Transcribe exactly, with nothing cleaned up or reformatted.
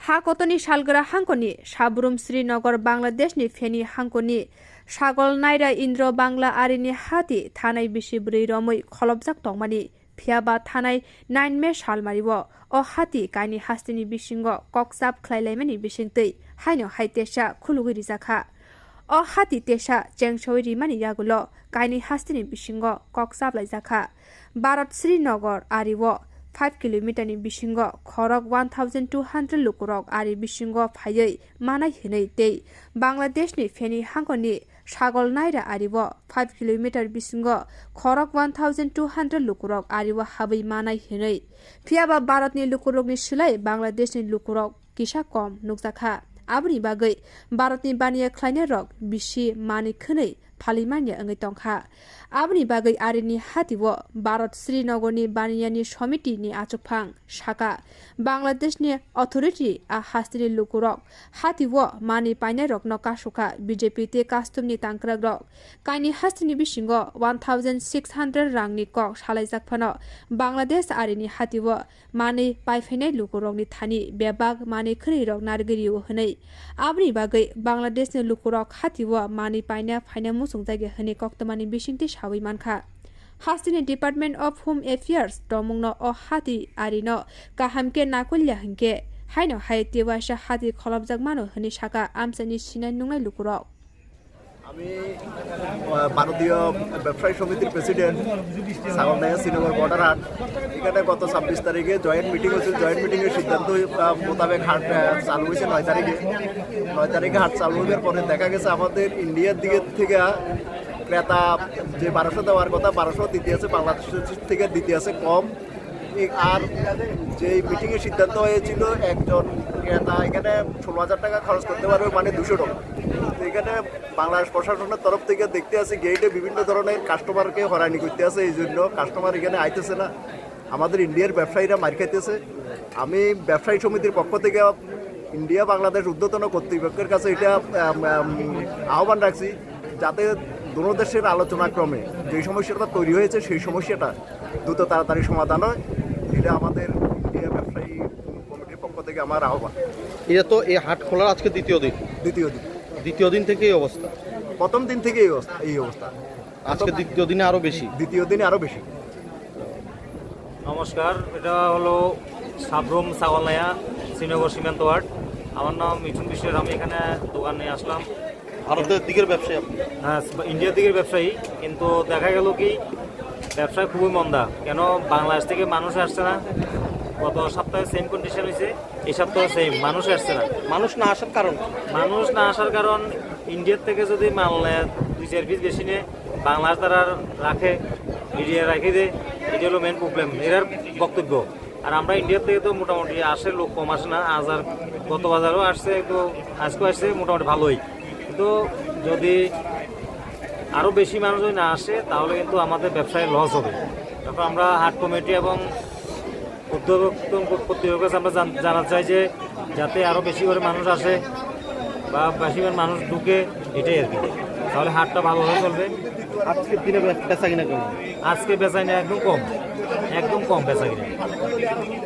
Ha kotorni salgra hangkoni Sabrum Srinagar Bangladeshni Feni hangkoni Sagol Naira Indro Bangla arini hati thanai bisi bwrwi romwi kholopjak tongmani, phiyaba thanai nine May salmario o hati kaini hasteni bisingo kokchap khlailaimani bisingtwi haino hai tesa khulugwi rijakha. O hati tesa chengsowi rimani yagulo kaini hasteni bisingo kokchap laijakha. Bharat Srinagar ario five kilometer ni bisingo khorok one thousand two hundred lukurok ari bisingo phaiwi manai hinwi tei Bangladeshni Feni hangoni Sagol Naira ario five kilometer bisingo khorok one thousand two hundred lukurok ario habwi manai hinwi. Phiyaba Bharatni lukurokni slai Bangladeshni lukurok kisa kom nukjakha. Aboni bagwi Bharatni baniya khlainairok bisi manwi khwnwi phalimanya wngwi tongkha. Aboni bagwi arini hatio Bharat Srinagarni baniyani somitini achukphang saka, Bangladeshni authority a hasteni lukurok hatio manwi painairokno kasukha B J P tei customni tangkrakrok. Kaini hasteni bisingo one thousand six hundred rangni kok salaijak phano Bangladesh arini hatio manwi paiphainai lukurokni thani bebak manwi khwnwirok narwgwi rio hwnwi. Aboni bagwi Bangladeshni lukurok hatio manwi paina phaina muchungjagya hwnwi koktwmani bisingtwi sawi mankha. Hasteni Department of Home Affairs tongmungno o hati arino kaham khe nakolya hinkhe haino hai tewaisa hati kholopjak mano hwnwi saka amchaini sinai nungnai lukurok. আমি, আহ, ভারতীয় ব্যবসায়ী সমিতির প্রেসিডেন্ট, সাগরনাইয়া শ্রীনগর বর্ডার হাট। এখানে গত ছাব্বিশ তারিখে জয়েন্ট মিটিং হয়েছিল। জয়েন্ট মিটিংয়ের সিদ্ধান্ত, আহ, মোতাবেক হাট, আহ, চালু হয়েছে নয় তারিখে। নয় তারিখে হাট চালু হওয়ার পরে দেখা গেছে আমাদের ইন্ডিয়ার দিকে থেকে ক্রেতা যে বারোশো দেওয়ার কথা, বারোশো দিতে আছে, বাংলাদেশ থেকে দিতে আছে কম। এই আর যে মিটিংয়ে সিদ্ধান্ত হয়েছিল, একজন ক্রেতা এখানে ষোলো হাজার টাকা খরচ করতে পারবে, মানে দুশো টাকা। তো এখানে বাংলাদেশ প্রশাসনের তরফ থেকে দেখতে আছে গেটে বিভিন্ন ধরনের কাস্টমারকে হয়রানি করতে আছে, এই জন্য কাস্টমার এখানে আইতেছে না। আমাদের ইন্ডিয়ার ব্যবসায়ীরা মার খাইতেছে। আমি ব্যবসায়ী সমিতির পক্ষ থেকে ইন্ডিয়া বাংলাদেশ ঊর্ধ্বতন কর্তৃপক্ষের কাছে এটা, আম, আম, আহ্বান রাখছি, যাতে দোনো দেশের আলোচনা ক্রমে যে সমস্যাটা তৈরি হয়েছে, সেই সমস্যাটা দ্রুত তাড়াতাড়ি সমাধান হয়। এটা আমাদের ইন্ডিয়া ব্যবসায়ী কমিটির পক্ষ থেকে আমার আহ্বান। এটা তো এই হাট খোলার আজকে দ্বিতীয় দিন। দ্বিতীয় দিন। দ্বিতীয় দিন থেকে এই অবস্থা। প্রথম দিন থেকে এই অবস্থা, এই অবস্থা। আজকে দ্বিতীয় দিনে আরো বেশি। দ্বিতীয় দিনে আরো বেশি। নমস্কার, এটা হলো সাবরুম ছাগলনাইয়া শ্রীনগর সীমান্ত হাট। আমার নাম মিঠুন বিশ্বাস, আমি এখানে দোকান নিয়ে আসলাম। ভারতের দিকের ব্যবসায়ী আপনি? হ্যাঁ, ইন্ডিয়ার দিকের ব্যবসায়ী, কিন্তু দেখা গেল কি ব্যবসা খুবই মন্দা। কেন বাংলাদেশ থেকে মানুষ আসছে না, গত সপ্তাহে সেম কন্ডিশন হয়েছে, এই সপ্তাহে সেম, মানুষ আসছে না। মানুষ না আসার কারণ? মানুষ না আসার কারণ ইন্ডিয়ার থেকে যদি মাল নেয়, দুই চার পিস বেশি নেয়, বাংলাদেশ তারা রাখে, মিডিয়া রাখে দেয়, এটা হলো মেন প্রবলেম এরার বক্তব্য। আর আমরা ইন্ডিয়ার থেকে তো মোটামুটি আসে, লোক কম আসে না, আজ আর গত বাজারও আসছে, তো আজকেও আসছে মোটামুটি ভালোই। কিন্তু যদি আরও বেশি মানুষ যদি না আসে, তাহলে কিন্তু আমাদের ব্যবসায় লস হবে। এখন আমরা হাট কমিটি এবং উদ্যোক্তা কর্তৃপক্ষের কাছে আমরা জান-, জানাতে চাই যে যাতে আরও বেশি করে মানুষ আসে বা বেশি করে মানুষ ঢুকে, এটাই আর কি। তাহলে হাটটা ভালোভাবে চলবে। আজকের দিনে বে-, বেচা কিনা কেমন? আজকে বেচা কিনা একদম কম, একদম কম বেচা কিনা।